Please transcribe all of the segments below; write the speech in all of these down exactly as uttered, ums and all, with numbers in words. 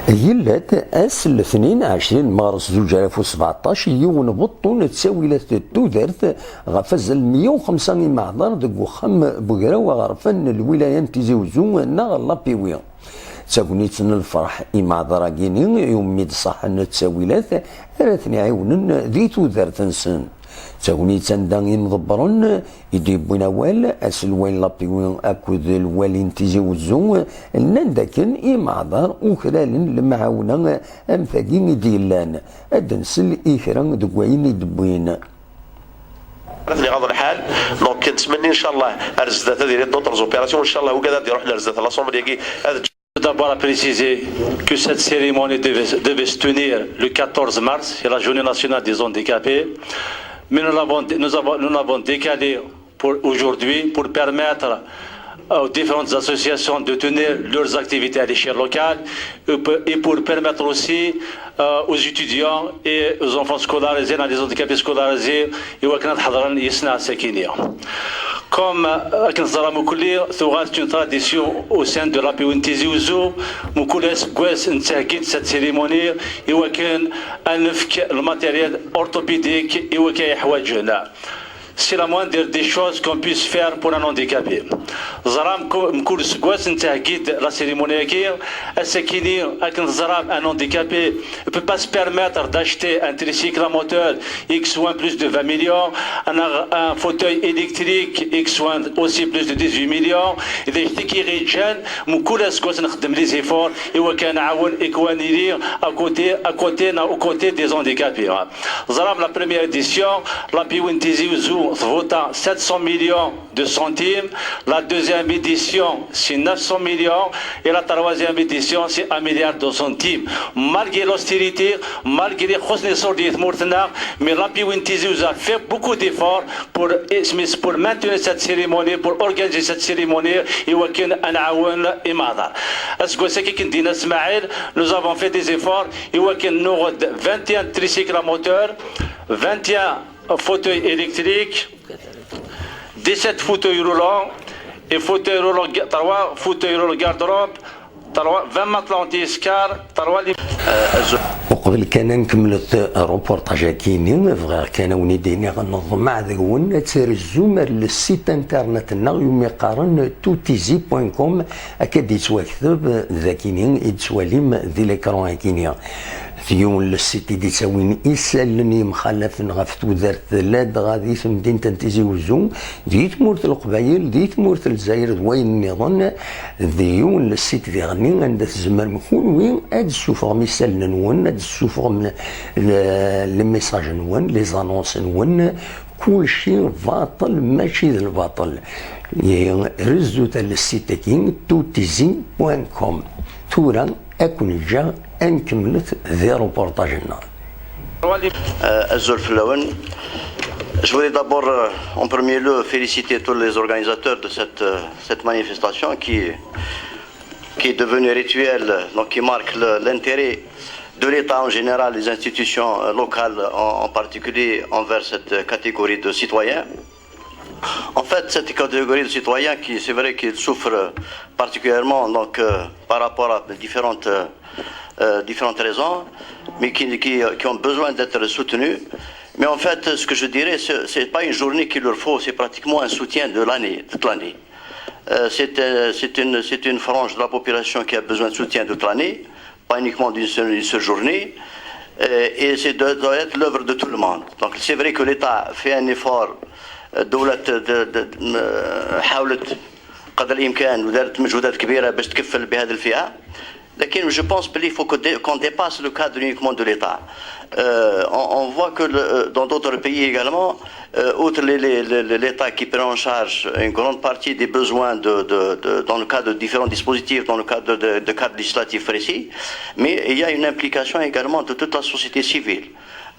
Yella-d ass n letnin ɛecrin mars zuǧ alaf u sbeɛṭac, yiwen beṭṭu n ttawilat n tudert ɣef azal n meyya u xemsa imeɛḍar deg uxxam n ugraw aɣerfan n lwilaya n Tizi Uzzu neɣ Lapiwi. D tagnit n lferḥ imeɛḍar-agi-ni iwumi d-ṣaḥen ttawilat ara ten-iɛiwnen di tudert-nsen. D tagnit anda imḍebbren i d-yewwin awal, aselway n Lapiwi akked lwali n Tizi Uzzu, nnan-d akken imeɛḍar ukralen lemɛawna am tagi i d-yellan. Ad d-nsel i kra deg wayen i d-wwin. Ad ten-iɣaḍ lḥal. Donc nettmenni ncallah ar zdat ad yili d'autres opérations, ncallah ugad ad d-iruḥen ar zdat l'assemblée-agi ad D'abord à préciser que cette cérémonie devait, devait se tenir le quatorze mars, c'est la journée nationale des handicapés. Mais nous l'avons, nous avons, nous l'avons décalée pour aujourd'hui pour permettre aux différentes associations de tenir leurs activités à l'échelle locale et pour, et pour permettre aussi euh, aux étudiants et aux enfants scolarisés, dans les handicapés scolarisés, iwakken ad ḥeḍren yis-neɣ ass-agi-ni. Comme euh, akken teẓram mkul, tuɣal c'est une tradition au sein de Lapiwi n Tizi Uzzu, mkul aseggas nettheggi-d cette cérémonie iwakken ad nefk le matériel orthopédique iwakken ay ḥwaǧen. C'est la moindre des choses qu'on puisse faire pour un handicapé. Ẓram mkul aseggas nettheggi-d la cérémonie-agi, ass-agi-ni akken teẓram un handicapé ne peut pas se permettre d'acheter un tricycle à moteur x-wen plus de vingt millions, un, un fauteuil électrique x-wen aussi plus de dix-huit millions. D acu i ɣ-yeǧǧan mkul aseggas nxeddem les efforts iwakken ad nɛawen ikwaniyen à côté, à côté, aux côtés des handicapés. Ẓram la première édition, Lapiwi n Tizi Uzzu tvuta sept cents millions de centimes, la deuxième édition c'est neuf cents millions et la troisième édition c'est un milliard de centimes. Malgré l'austérité, malgré xus n iṣurdi i tmurt-nneɣ, mais Lapiwi n Tizi Uzzu a fait beaucoup d'efforts pour, pour maintenir cette cérémonie, pour organiser cette cérémonie iwakken ad nɛawen imeɛḍar. Aseggas-agi akken d-yenna Smaɛil, nous avons fait des efforts iwakken nuɣ-d vingt et un tricycles à moteur, vingt et un fauteuils électriques, dix-sept fauteuils roulants et fauteuils roulants, trois fauteuils roulants garde-robe, trois, vingt matelas anti-escar, trois lits. Uqbel kan ad nkemmlet reportage-agi-ni, bɣiɣ kan ad wen-id-iniɣ neḍmeɛ deg-wen ad trezzum ar le site internet-nneɣ iwumi qqaren toutizi point com, akka d-yettwakteb dagini i d-tettwalim di l'écran-agi-ni. D yiwen n le site i d-ittawin isallen yemxalafen ɣef tudert ladɣa di temdint n Tizi Uzzu, di tmurt n Leqbayel, di tmurt n Lezzayer d wayen nniḍen. D yiwen n le site diɣenni anda tzemrem kunwi ad d-tessufɣem isallen-nwen, ad d-tessufɣem le, le message-nwen, les annonces-nwen, kulci baṭel, mačči d lbaṭel. Ihi rezzut ar le site-agi, toutizi point com. Tura ad ken-ǧǧeɣ ad nkemmlet di reportage-nneɣ. Euh, azul fell-awen. Je voudrais d'abord, euh, en premier lieu, féliciter tous les organisateurs de cette, euh, cette manifestation qui, qui est devenue rituelle, donc qui marque le- l'intérêt de l'État en général, les institutions euh, locales en, en particulier, envers cette catégorie de citoyens. En fait, cette catégorie de citoyens, qui, c'est vrai qu'ils souffrent particulièrement donc, euh, par rapport à différentes, euh, euh, différentes raisons, mais qui, qui, qui ont besoin d'être soutenus. Mais en fait, ce que je dirais, ce n'est pas une journée qu'il leur faut, c'est pratiquement un soutien de l'année, toute l'année. Euh, c'est euh, c'est une, c'est une frange de la population qui a besoin de soutien toute l'année, pas uniquement d'une seule, une seule journée. Euh, et c'est de- doit être l'œuvre de tout le monde. Donc c'est vrai que l'État fait un effort. آه، الدولة د- د- د- م- حاولت قدر الإمكان ودارت مجهودات كبيرة باش تكفل بهذه الفئة. لكن je pense qu'il faut que dé- qu'on dépasse le cadre uniquement de l'État. Euh, on, on voit que le- euh, dans d'autres pays également, euh, outre les- les- les- les- l'État qui prend en charge une grande partie des besoins de- de- de- dans le cadre de différents dispositifs, dans le cadre de, de cadres législatifs précis, mais il y a une implication également de toute la société civile.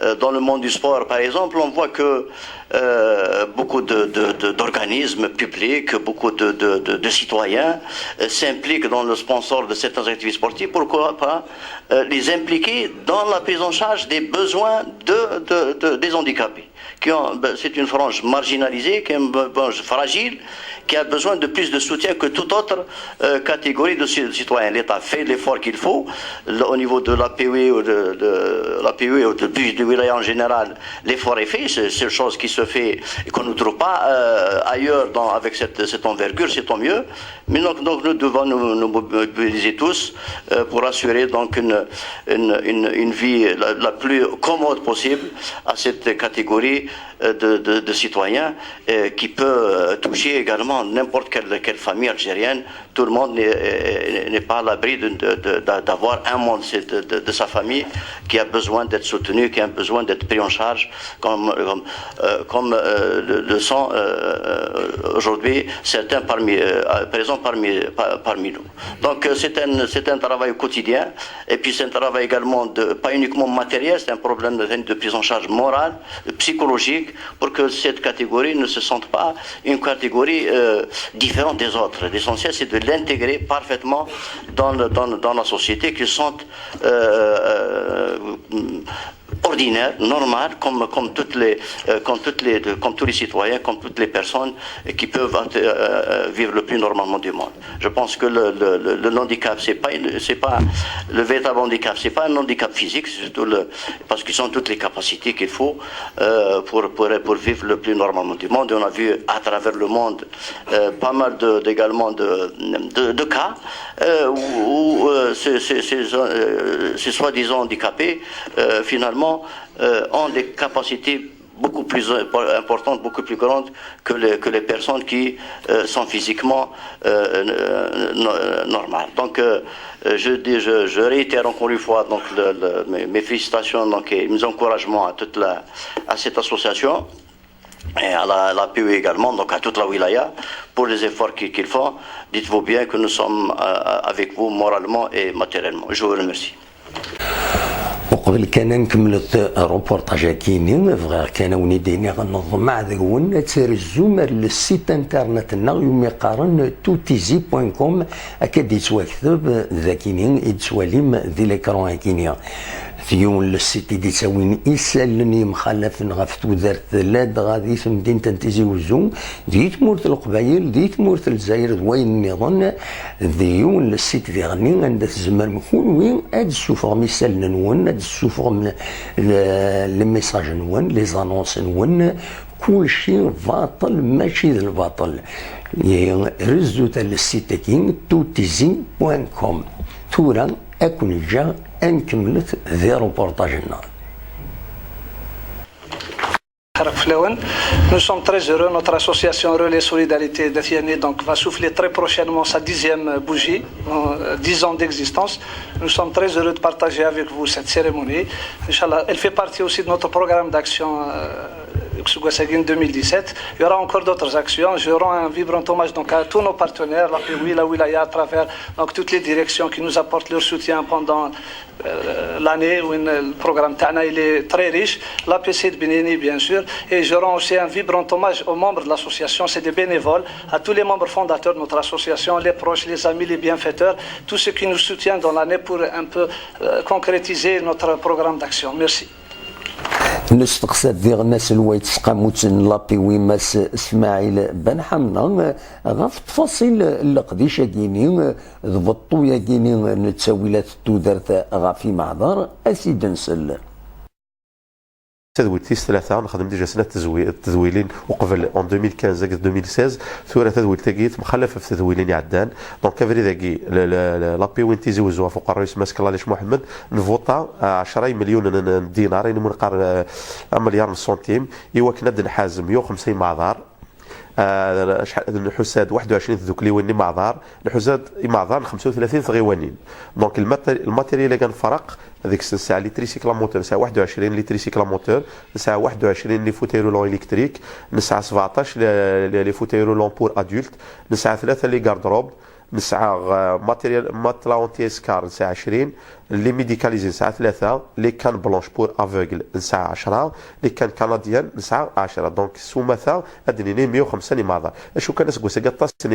Euh, dans le monde du sport, par exemple, on voit que euh, beaucoup de- de- de- d'organismes publics, beaucoup de, de- de- de citoyens euh, s'impliquent dans le sponsor de certains activités sportives. Pourquoi pas euh, les impliquer dans la prise en charge des besoins de- de- de- des handicapés ? qui ont, ben, c'est une frange marginalisée, qui est une frange fragile, qui a besoin de plus de soutien que toute autre euh, catégorie de, ci- de citoyens. L'État fait l'effort qu'il faut. Le- au niveau de l'A P U ou de, de l'A P U ou de budget de wilaya en général, l'effort est fait. C'est c'est une chose qui se fait et qu'on ne trouve pas euh, ailleurs dans, avec cette, cette envergure, c'est tant mieux. Mais donc, donc nous devons nous, nous mobiliser tous euh, pour assurer donc une, une, une, une vie la, la plus commode possible à cette catégorie euh, de, de, de citoyens euh, qui peut euh, toucher également n'importe quelle, quelle famille algérienne. Tout le monde n'est euh, n'est pas à l'abri de- de- de- d'avoir un membre de, de- de sa famille qui a besoin d'être soutenu, qui a besoin d'être pris en charge, comme, comme, euh, comme euh, le, le sont euh, aujourd'hui certains parmi, euh, présents parmi, par- parmi nous. Donc euh, c'est un, c'est un travail quotidien, et puis c'est un travail également de, pas uniquement matériel, c'est un problème de, de prise en charge morale, psychologique, pour que cette catégorie ne se sente pas une catégorie euh, différente des autres. L'essentiel, c'est de l'intégrer parfaitement dans, le- dans, le- dans la société, qu'ils sentent euh, euh, ordinaire, normal, comme, comme, toutes les, euh, comme, toutes les, comme tous les citoyens, comme toutes les personnes qui peuvent euh, vivre le plus normalement du monde. Je pense que le, le, le- le handicap, c'est pas, une- c'est pas le véritable handicap, c'est pas un handicap physique, c'est surtout le, parce qu'ils ont toutes les capacités qu'il faut euh, pour, pour, pour vivre le plus normalement du monde. Et on a vu à travers le monde euh, pas mal de- d'également de, de, de cas euh, où, où, euh, ces, ces, ces, euh, ces soi-disant handicapés euh, finalement euh, ont des capacités beaucoup plus impo- importantes, beaucoup plus grandes que les, que les personnes qui euh, sont physiquement euh, no- normales. Donc, euh, je, dis- je, je réitère encore une fois donc, le- le- mes, mes félicitations donc, et mes encouragements à, toute la, à cette association et à la, l'A P U également, donc à toute la wilaya, pour les efforts qu'ils qu'ils font. Dites-vous bien que nous sommes euh, avec vous moralement et matériellement. Je vous remercie. Uqbel kan ad nkemmlet reportage-agi-ni, bɣiɣ kan ad wen-id-iniɣ neḍmeɛ deg-wen ad trezzum ar le site internet-nneɣ umi qqaren toutizi point com, akka d-yettwakteb dagini i d-tettwalim di l'écran-agi-ni. D yiwen le site i d-ittawin isallen yemxalafen ɣef tudert ladɣa di temdint n Tizi Wezzu, di tmurt n Leqbayel, di tmurt n Lezzayer d wayen nniḍen. D yiwen le site diɣenni anda tzemrem kunwi ad d-tessufɣem isallen-nwen, ad d-tessufɣem le- le message-nwen, les annonces-nwen, kulci baṭel mačči d lbaṭel. Ihi rezzut ar le site-agi toutizi point com. Tura ad ken-ǧǧeɣ ad nkemmlet di reportage-nneɣ. Nous sommes très heureux. Notre association Relais Solidarité d'Athiani donc, va souffler très prochainement sa dixième bougie, euh, dix ans d'existence. Nous sommes très heureux de partager avec vous cette cérémonie. Inch'Allah, elle fait partie aussi de notre programme d'action euh, deux mille dix-sept. Il y aura encore d'autres actions. Je rends un vibrant hommage donc, à tous nos partenaires, la P W I, la Wilaya, à travers donc, toutes les directions qui nous apportent leur soutien pendant euh, l'année où le programme Tana il est très riche, l'A P C de Benini bien sûr, et je rends aussi un vibrant hommage aux membres de l'association, c'est des bénévoles, à tous les membres fondateurs de notre association, les proches, les amis, les bienfaiteurs, tous ceux qui nous soutiennent dans l'année pour un peu euh, concrétiser notre programme d'action. Merci. Nesteqsa-d diɣen aselway n tesqamut n l'A P W I Mass Smaɛil Ben Ḥamna ɣef ttfaṣil n leqdic-agi-ni d beṭṭu-agi-ni n ttawilat n tudert ɣef imeɛḍar, ad t-id-nsel. Tadwilt tis tlata, nexdem déjà snat tezwi- tedwilin uqbel en deux mille quinze akked deux mille seize. Tura tadwilt-agi temxalaf ɣef tedwilin iɛeddan. Donc abrid-agi, la- la- la- l'A P W I n Tizi Wezzu ɣef uqerruy-is Mass Klalich Muḥemmed, nvuṭa ɛecra imelyunen n, n dinar, ayen umi neqqar eh, amelyar n centimes, i wakken ad d-nḥaz meyya u xemsa imeɛḍar. Ah, acḥal- nḥusa-d waḥed u ɛecrin tdukliwin n imeɛḍar, nḥusa-d imeɛḍar n xemsa u tlatin tɣiwanin. Donc lmaté- lmatériel-agi nefreq, deg-s nesɛa les tricycles à moteur, nesɛa waḥed u ɛecrin les tricycles à moteur, nesɛa waḥed u ɛecrin les fauteuils roulants électriques, nesɛa sbeɛṭac les, les, les fauteuils roulants pour adultes, nesɛa tlata les garde-robes, Nesɛa, euh, matériel, matelas anti-escarre, nesɛa ɛecrin. Les médicalisés, nesɛa tlata. Les cannes blanches pour aveugles, nesɛa ɛecra. Les cannes canadiennes, nesɛa ɛecra. Donc, s umata, ad d-nini meyya u xemsa n imeɛḍar. Acu kan, aseggas-agi aṭas n,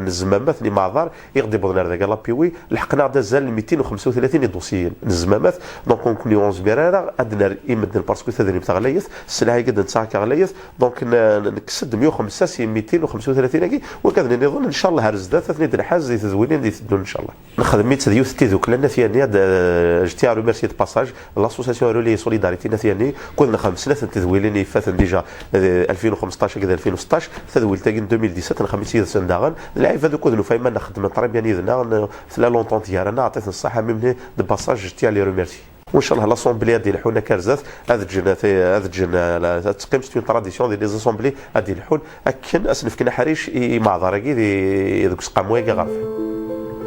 n zzmamat n imeɛḍar i ɣ-d-iwwḍen ar dagi, la P W. Lḥeqen-aɣ-d azal n mitin u xemsa u tlatin idusiyen n zzmamat. Donc, ur nekkni ur nezmir ara ad d-nerr i medden, parce que tadrimt ɣlayet, sselɛa-agi d-nettaɣ akka ɣlayet. Donc, n-, n-, nekkes-d meyya u xemsa si mitin u xemsa u tlatin-agi, wagad-nni nniḍen, ncallah, ar zdat, ad ten-id-nḥaz di tedwilin d-iteddun, ncallah. Nexdem-itt d yiwet n tiddukla n At Yanni, ad, euh, je tiens à remercier de passage l'association Relais et Solidarité n At Yanni, kud nexdem snat n tedwilin yeffaten déjà, euh, alfin u xemseṭṭac akked alfin u seṭṭac, tadwilt-agi n deux mille dix-sept nexdem-itt yid-sen daɣen, d lɛibad ukud nufa iman-nneɣ xeddmen très bien yid-neɣ, n-, tella longtemps gar-aneɣ, aɛṭit-n ṣṣeḥḥa, même de passage, je tiens à les remercier. Ncallah l'assemblée ad d-ilḥun akka ar zdat, ad ǧǧen, ad ǧǧen, ad teqqim, c'est une tradition di les assemblées ad d-ilḥun, akken ad s-nefken aḥric i imeɛḍar-agi di, deg useqqamu-agi ɣer.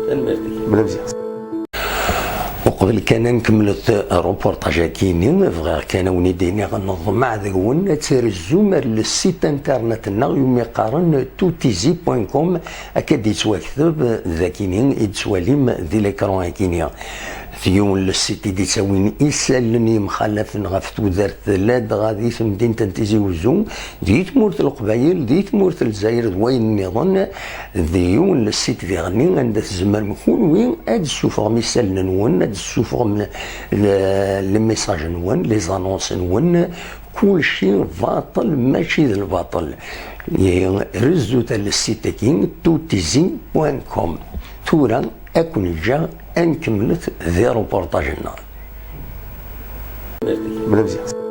Tanemmirt-ik. Mela mzyan. Uqbel kan ad nkemmlet reportage-agi-ni, bɣiɣ kan ad wen-id-iniɣ neḍmeɛ deg-wen ad trezzum ar le site internet-nneɣ iwumi qqaren toutizi point com, akka d-yettwakteb dagini i d-tettwalim di l'écran-agi-ni. D yiwen le site i d-ittawin isallen yemxalafen ɣef tudert, ladɣa di temdint n Tizi Wezzu, di tmurt n Leqbayel, di tmurt n Lezzayer d wayen nniḍen. D yiwen le site diɣenni anda tzemrem kunwi ad d-tessufɣem isallen-nwen, ad d-tessufɣem le, le, les messages-nwen, les annonces-nwen, kulci baṭel, mačči d lbaṭel. Ihi, rezzut ar le site-agi, toutizi point com. Tura, ad ken-ǧǧeɣ ad nkemmlet di reportage-nneɣ. Mela mzyan.